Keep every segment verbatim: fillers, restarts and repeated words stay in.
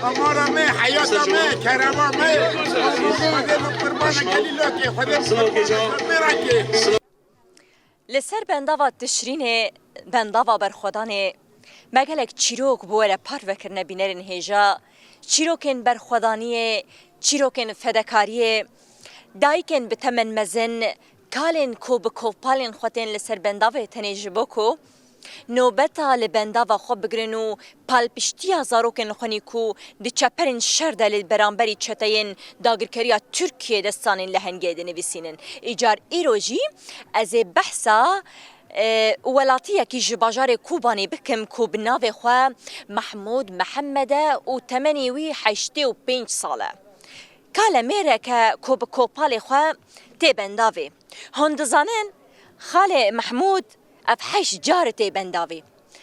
Amara me, heyata me, kerema me. Xwedê min qurbana gelî lokê, Xwedê min qurbana me rakê. Li ser bendava Tişrînê, bendava berxwedanê, me gelek çîrok bi we re parve kirine bînerên hêja, çîrokên berxwedaniyê, çîrokên fedekariyê, dayikên bi temen mezin, kalên ku bi kovpalên xwe tên li ser bendavê tenê ji bo ku nobeta li bendava xwe bigirin û palpiştiya zarokên xwe nî ku di çeperên şer de li beramberî çeteyên dagirkeriya Tirkiyê destanên lehengê dinivîsînin. Îcar îro jî ez ê behsa, e, welatiyekî ji bajarê Kobanê bikim ku bi navê xwe Mehmûd Mihemed e û temenê wî heştê û pênc sal e. Kale mêreke ku bi kopalê xwe tê bendavê. Hûn dizanin, Xalê Mehmûd ev heşt car tê bendavê.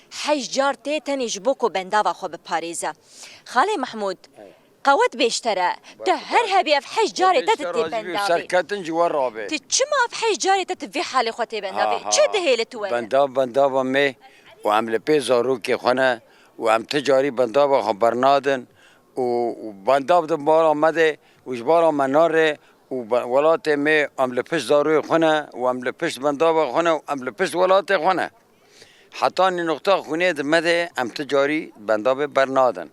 Heşt car tê tenê ji bo ku bendava xwe biparêze. Xalê Mehmûd, qewet bêştere, te her hebî ev heşt carê te tê bendavê. Serketin ji we rabe. Tu çima ev heşt carê te tu vê halê xwe tê bendavê? Aha. Çi dihê li tu were? Bendav, bendava me û em li pê zarokê xwe ne û em ti carî bendava xwe bernadin û, û bendav di mala me de û ji bara me nare û be-, welatê me em li pişt zarokê xwe ne û em li pişt bendava xwe ne û em li pişt welatê xwe ne. Heta nî nuqta xwînê di me de em ti carî bendavê bernadin.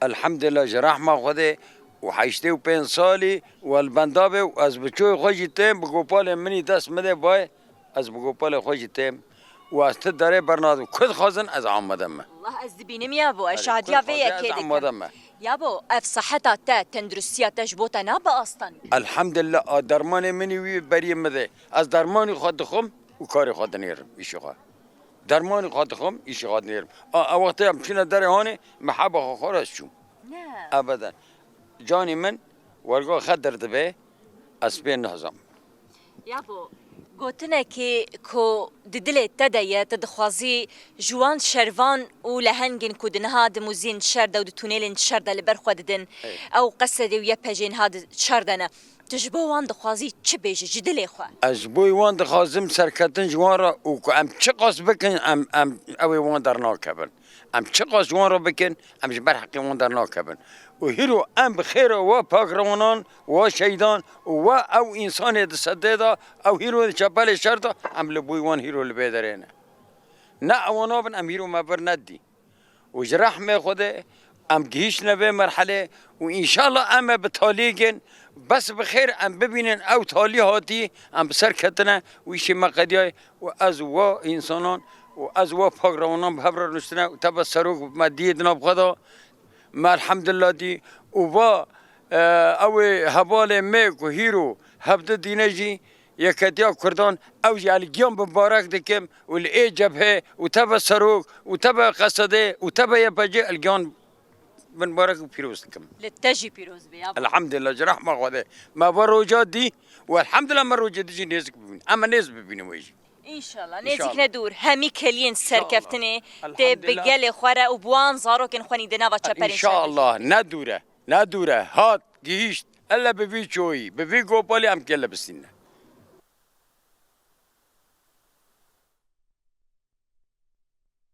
Elhamdulillah ji rehma Xwedê û heştê û pênc salî û ez li bendavê û ez bi çoyê xwe jî têm, bi gopalê min î dest min de bay, ez bi gopalê xwe jî têm û ez ti derê bernadim. Ku dixwazin ez amade me. Allah, ez dibînim yabo, ez şadiya vê yekê dikim. Yabo, ev seheta te, tenduristiya te ji bo te nabe astan? Elhamdulillah, a dermanê min î wî beriyê min de. Ez dermanî xwe dixwim û karê xwe dinêrim, îşê xwe. Dermanî xwe dixwim, îşê xwe dinêrim. A, a wextê em çûne derê hanê, me heba xwe xwar ez çûm. Ne. Ebeden. Canî min werga Xedir dibe, ez pê nihezam. Yabo, gotinekî ku di dilê te de ye, tu dixwazî ji wan şervan û lehengên ku di niha di muziyên şer de û di tûnelên şer de li ber xwe didin, Ey. ew Qesedê û Y P G niha di şer de ne. Tu ji bo wan dixwazî çi bêjî ji dilê xwe? Ez ji bo wan dixwazim serketin ji wan re û ku em çiqas bikin, em, em, ew ê wan dernakevin. Em çiqas ji wan re bikin, em ji ber heqê wan dernakevin. Û hîro em bi xêra we pakrawanan, we şehîdan û we ew însanê di sedê de, ew hîro di çepelê şer de, em li bo wan hîro li bê derê ne. Ne ewan nabin, em hîro me vir nedî. Û ji rehmê Xwedê em gihîştine vê merhelê û înşallah em ê bi talîgên bes bi xêr em bibînin ew talî hatî, em bi ser ketine û îşê me qediyayê û ez û wa însanan û ez û wa pakrawanan bi hev re nuştine û tebe serok me diyê di nav xwe de me elhamdulillah dî û va, e, ew ê hevalê me ku hîro hevdi dîne jî Yeketiya Kurdan, ew jî el giyan bi barek dikim û li ê cebhe û teve serok û teve Qesedê û teve Y P G el giyan bi barek û pîroz dikim. Li te jî pîroz be ya. Elhamdulillah, ji rehma Xwedê. Me va roja dî û elhamdulillah me rojê dî jî nêzik bibîn. Em ê nêz bibînin wê jî. Înşallah. Înşallah. Nêzik ne dûr. Hemî keliyên serkeftinê tê bi gelê xwe re û bi wan zarokên xwe nî di nava çeperên şer de. Înşallah. Ne dûr e. Ne dûr e, hat, gihîşt. Elle bi vî çoyî, bi vî gopalî em kelle bistîne.